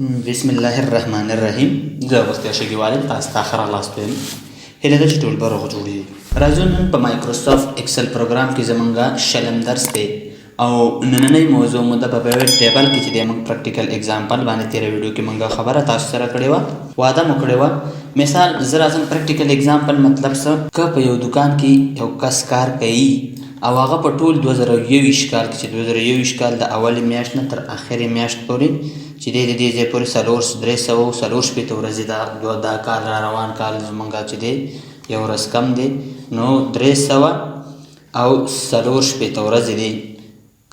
بسم الله الرحمن الرحیم. زه بختیار شګیوال یم، تاسو ته ښه راغلاست وایم. هیله ده چې ټول به روغ جوړ یئ. راځو نن په مایکروسافټ اکسل پروګرام کې زمونږ شلم درس دی او نننۍ موضوع مو ده په پیوټ ټیبل کې چې دی موږ پریکټیکل اگزامپل باندې تېره ویډیو کې موږ خبره تاسو سره کړې وه، وعده مو کړې وه. مثال زه راځم پریکټیکل اگزامپل مطلب څه؟ که په یو دکان کې یو کس کار کوي او هغه په ټول 2021 کال کې چې 2021 کال د اولې میاشت نه تر اخرې میاشت پورې چې دی د دې ځای پورې څلور 364 ورځې دا دوه دا کال را روان کال زمونږ چې دی یو ورځ کم دی، نو 364 ورځې دی.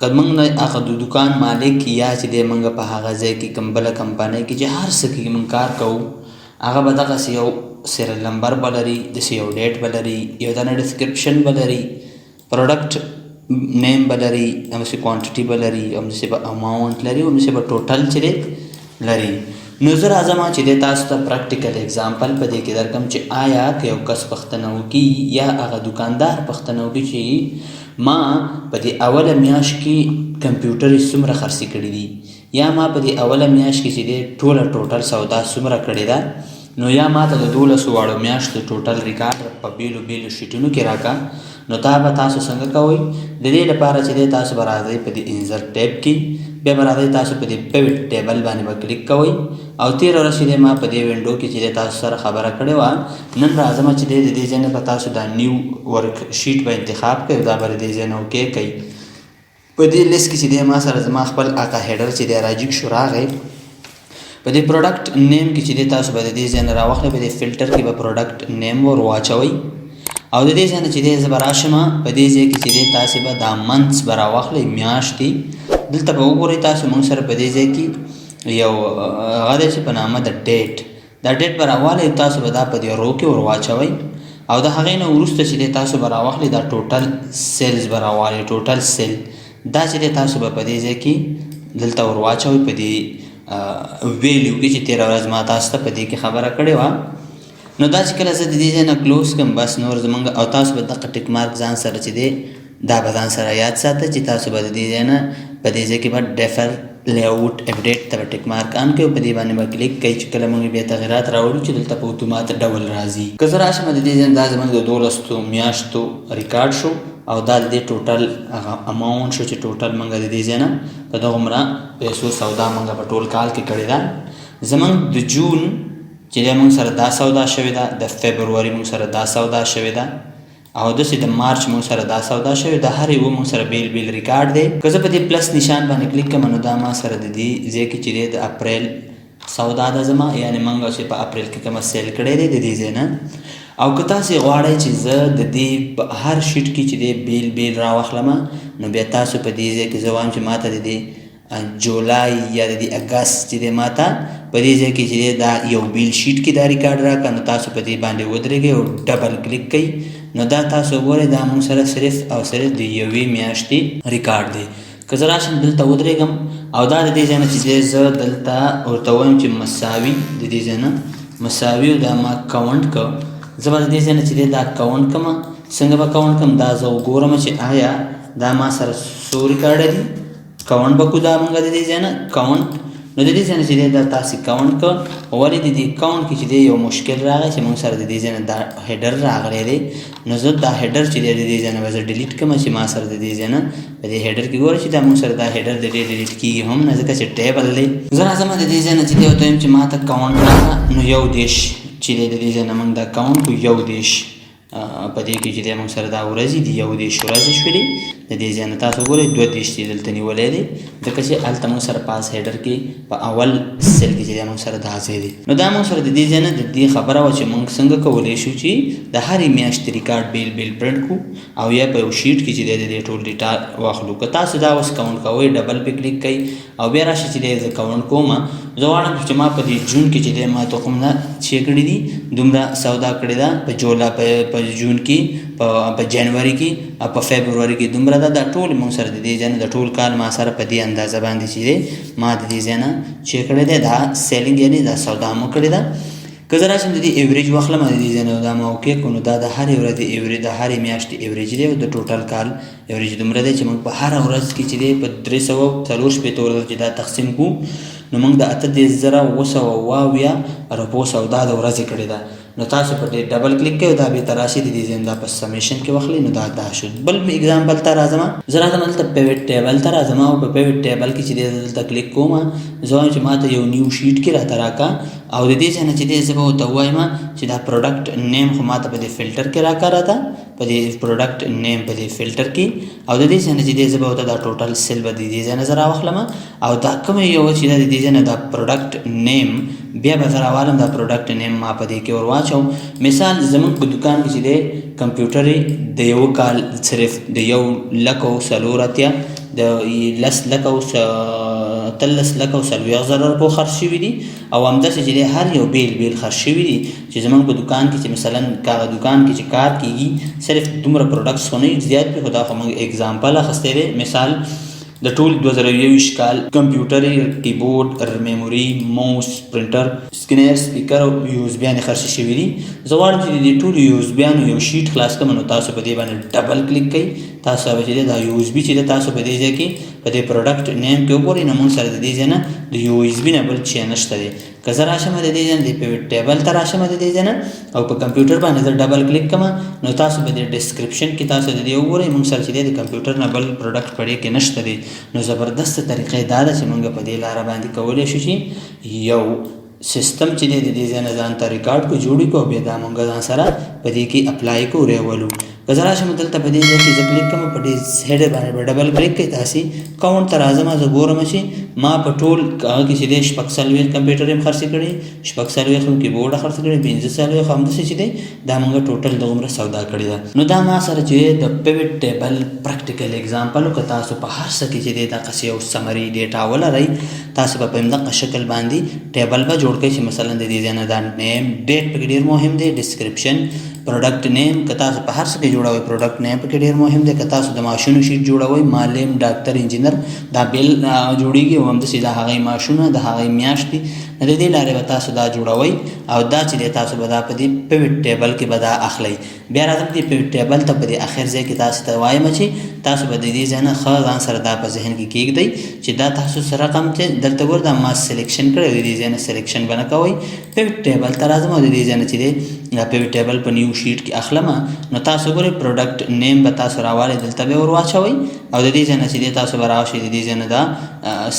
که موږ نه هغه د دکان مالک یا چې دی موږ په هغه ځای کې کوم بله کمپنۍ کې چې هر څه کې موږ کار کوو، هغه به دغسې یو سیریل نمبر به لري، داسې یو ډیټ به لري، یو دانه ډسکرپشن به لري، پروډکټ نیم به لري، همداسې کوانټیټي به لري، همداسې به اماونټ لري، همداسې به ټوټل چې دی لري. نو زه راځم چې دی تاسو ته پریکټیکل اگزامپل په دې کې درکم چې آیا که یو کس پوښتنه وکړي یا هغه دکاندار پوښتنه وکړي چې ما په دې اوله میاشت کې کمپیوټرې څومره خرڅې کړې دي، یا ما په دې اوله میاشت کې چې دی ټوله ټوټل سودا څومره کړې ده، نو یا ما ته د دولسو واړو میاشتو ټوټل ریکارډ په بېلو بېلو شیټونو کې راکه، نو دا به تاسو څنګه کوئ؟ د دې لپاره چې دی تاسو به راځئ په دې انزرټ ټیب کې، بیا به راځئ تاسو په دې پیوټ ټیبل باندې به کلیک کوئ. او تېره ورځ چې دی ما په دې وینډو کې چې دی تاسو سره خبره کړې وه، نن راځم چې دی د دې ځای نه به تاسو دا نیو ورک شیټ به انتخاب کړئ او دا به د دې ځای نه اوکې کړئ. په دې لیست کې چې دی ما سره زما خپل هغه هیډر چې دی راجیګ شو راغی. په دې پروډکټ نیم کې چې دی تاسو به د دې ځای نه راواخلئ، په دې فلټر کې به پروډکټ نیم ور واچوئ او د دې ځای نه چې دی زه به راشم په دې ځای کې چې دی تاسې به دا منث به راواخلئ، میاشتې. دلته به وګورئ تاسو موږ سره په دې ځای کې یو هغه دی چې په نامه د ډیټ، دا ډیټ به راوالئ، تاسو به دا په دې رو کې ور واچوئ او د هغې نه وروسته چې دی تاسو به راواخلئ دا ټوټل سیلز به راوالئ، ټوټل سیل دا چې دی تاسو به په دې ځای کې دلته ور واچوئ په دې ویلیو کې چې تېره ورځ ما تاسو ته په دې کې خبره کړې وه. نو دا چې کله زه د دې ځای نه کلوز کړم بس نور زمونږ او تاسو به دغه ټیک مارک ځان سره چې دی دا به ځان سره یاد ساته چې تاسو به د دې ځای نه په دې ځای کې به ډیفر لیاوټ اپډیټ ته به ټیک مارک آن کړئ او په دې باندې به کلیک کوئ چې کله موږ بیا تغیرات راوړو چې دلته په اتومات ډول راځي. که زه راشم د دې ځای نه دا زموږ د دولسو میاشتو ریکارډ شو او دا د دې ټوټل هغه اماونټ شو چې ټوټل موږ د دې ځای نه په دغومره پیسو سودا موږ په ټول کال کې کړې ده. زموږ د جون چې دی موږ سره دا سودا شوې ده، د فبروري موږ سره دا سودا شوې ده او داسې د مارچ موږ سره دا سودا شوې ده، هر یو موږ سره بیل بیل ریکارډ دی. که زه په دې پلس نشان باندې کلیک کوم نو دا ما سره د دې ځای کې چې دی د اپریل سودا ده زما، یعنې موږ چې په اپریل کې کومه سیل کړی دی د دې ځای نه. او که تاسې غواړئ چې زه د دې په هر شیټ کې چې دی بیل بیل راواخلم نو بیا تاسو په دې ځای کې زه وایم چې ما ته د دې جولای یا د دې اګست چې دی ماته په دې ځای کې چې دی دا یو بیل شیټ کې دا ریکارډ راکړه، نو تاسو په دې باندې ودرېږئ او ډبل کلیک کړئ. نو دا تاسو ګورئ دا موږ سره صرف او صرف د یوې میاشتې ریکارډ دی. که زه راشم دلته ودرېږم او دا د دې ځای نه چې دی زه دلته ورته وایم چې مساوي د دې ځای نه مساوي او دا ما کاونټ کړ، زه به د دې ځای نه چې دی دا کاونټ کړم. څنګه به کاونټ کړم؟ دا زه وګورم چې آیا دا ما سره څو ریکارډ دي. کاونټ به کو دا مونږ د دې ځای نه کاونټ، نو د دې ځای نه چې دی دا تاسې کاونټ کړ. ولې د دې کاونټ کې چې دی یو مشکل راغی چې مونږ سره د دې ځای نه دا هډر راغلی دی، نو زه دا هډر چې دی د دې ځای نه به زه ډیلیټ کړم چې ما سره د دې ځای نه په دې هډر کې ګوره چې دا مونږ سره دا هډر د دې ډیلیټ کېږي هم نه، ځکه چې ټیبل دی. زه راځم د دې ځای نه چې دی ورته وایم چې ما ته کاونټ راکړه، نو 31 چې دی د دې ځای نه مونږ دا کاونټ کړو، 31 په دې کې چې دی موږ سره دا ورځې دي، 31 ورځې شولې. د دې ځای نه تاسو ګورئ 32 چې دلته نیولی دی، ځکه چې هلته موږ سره پاس هیډر کې په اول سیل کې چې دی موږ سره دا ځای دی. نو دا موږ سره د دې ځای نه د دې خبره وه چې موږ څنګه کولی شو چې د هرې میاشتې ریکارډ بیل بیل پرنټ کړو او یا په یو شیټ کې چې دی د دې ټول ډیټا واخلو. که تاسو دا اوس کاونټ کوئ ډبل پې کلیک کوئ او بیا راشي چې دی زه کاونټ کوم. زه غواړم چې ما په دې جون کې چې دی ما ته کوم نه چې کړي دي دومره سودا کړې ده په جولا په جون کې په جنوري کې او په فبروري کې دومره ده، دا ټول موږ سره د دې ځای نه د ټول کال ما سره په دې اندازه باندې چې دی ما د دې ځای نه چې کړی دی دا سیلینګ یعنې دا سودا مو کړې ده. که زه راشم د دې ایوریج واخلم د دې ځای نه دا ما اوکې کړو، نو دا د هرې ورځې ایوریج د هرې میاشتې ایوریج دی او د ټوټل کال ایوریج دومره دی چې موږ په هره ورځ کې چې دی په 364 ورځو چې دا تقسیم کړو نو موږ د 38,770 روپو سودا د ورځې کړې ده. نو تاسو په دې ډبل کلیک کوئ، دا به تراشي د دې ځای دا په سمیشن کې واخلئ. نو دا دا شو. بل اگزامپل ته راځم، زه راځم دلته پیوټ ټیبل ته راځم او په پیوټ ټیبل کې چې دی دلته کلیک کوم، زه وایم چې ماته یو نیو شیټ کې راته راکه او د دې ځای نه چې دی زه به ورته ووایم چې دا پروډکټ نیم خو ماته په دې فلټر کې راکه، راته په دې پروډکټ نیم په دې فلټر کې، او د دې ځای نه چې دی زه به ورته دا ټوټل سیل به د دې ځای نه زه راواخلم او دا کوم یو چې د دې ځای نه دا پروډکټ نیم بیا به زه راوالم، دا پروډکټ نیم ما په دې کې ور واچوم. مثال زموږ په دکان کې چې دی کمپیوټر د یو کال صرف د یو لک او څلور اتیا د لس لک او اتلس لک او څلوېښت زره روپو خرڅ شوي دي، او همداسې چې دی هر یو بېل بېل خرڅ شوي دي. چې زموږ په دکان کې چې مثلا هغه دکان کې چې کار کېږي صرف دومره پروډکټس خو نه زیات وي، خو دا خو موږ اگزامپل اخیستی دی. مثال د ټول 2021 کال کمپیوټر، کیبورډ، میموري، موس، پرنټر، سکینر، سپیکر او یو اس بیانې خرڅ شوي دي. زه غواړم چې د دې ټولو یو اس بیانو یو شیټ خلاص کړم، نو تاسو په دې باندې ډبل کلیک کړئ، تاسو به چې دا یو اس بي چې تاسو په دې ځای کې په دې پروډکټ نیم کې وګورئ، نو موږ سره د دې ځای نه د یو اس بي نه بل شی نشته دی. که زه راشم د دې ځای نه د پیوټ ټیبل ته راشم د دې ځای نه او په کمپیوټر باندې زه ډبل کلیک کړم، نو تاسو په دې ډسکرپشن کې تاسو د دې وګورئ، موږ سره چې دی د کمپیوټر نه بل پروډکټ په دې کې نشته دی. نو زبردسته طریقه دا ده چې موږ په دې لاره باندې کولی شو چې یو سیستم چې دی د دې ځای نه ځان ته ریکارډ کړو، جوړ کړو، بیا دا موږ ځان سره په دې کې اپلای کړو راولو. که زه راشم دلته په دې ځای کې زه کلیک کوم، په دې هیډر باندې به ډبل کلیک کوي، تاسې کاونټ ته راځم، زه ګورم چې ما په ټول هغه کې چې دی 46 کمپیوټر هم خرڅ کړي، 46 هم کیبورډ خرڅ کړي، 45 همداسې چې دی دا موږ ټوټل دغومره سودا کړې ده. نو دا ما سره چې د پیوټ ټیبل پریکټیکل اگزامپل، که تاسو په هر څه کې چې دی دغسې یو سمري ډیټا ولرئ، تاسو به په همدغه شکل باندې ټیبل به جوړ کړئ چې مثلا د دې ځای نه دا نیم ډیټ پکې ډېر مهم دی، ډسکرپشن، پروډکټ نیم، که تاسو په هر څه کې جوړوئ پروډکټ نیم پکې ډېر مهم دی. که تاسو د معاشونو شیټ جوړوئ، معلم، ډاکتر، انجینر دا بیل جوړیږي او همداسې د هغې معاشونه د هغې میاشتې، نو د دې لارې به تاسو دا جوړوئ او دا چې دی تاسو به دا په دې پیوټ ټیبل کې به دا اخلئ. بیا راځم دې پیوټ ټیبل ته، په دې اخر ځای کې تاسو ته وایم چې تاسو به د دې ځای نه ښه ځان سره دا په ذهن کې کېږدئ چې دا تاسو څه رقم چې دلته ګور دا ما سلیکشن کړی، د دې ځای نه سلیکشن به نه کوئ. پیوټ ټیبل ته راځم او د دې ځای نه چې دی دا پیوټ ټیبل په نیو شیټ کې اخلم، نو تاسو ګورئ پروډکټ نیم به تاسو راوالئ دلته به ور واچوئ او د دې ځای نه چې دی تاسو به راشئ د دې ځای نه دا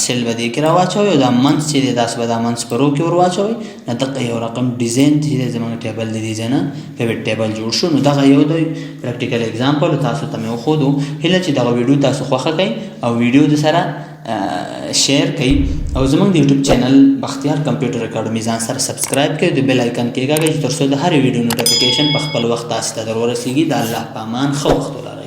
سیل به دې کې راواچوئ او دا منځ چې دی تاسو به دا منځ په رو کې ور واچوئ. نو دغه یو رقم ډیزاین چې دی زموږ ټیبل د دې ځای نه پیوټ ټیبل جوړ شو. نو دغه یو دی پریکټیکل اگزامپل تاسو ته مې وښودو. هیله چې دغه ویډیو تاسو خوښه کړئ او ویډیو د سره شیر کړئ او زموږ د یوټیوب چینل بختیار کمپیوټر اکاډمي ځان سره سبسکرایب کړئ، د بیل آیکن کېکاږئ چې تر څو د هرې ویډیو نوټیفیکیشن په خپل وخت تاسو ته در ورسېږي. د الله په امان، ښه وخت ولرئ.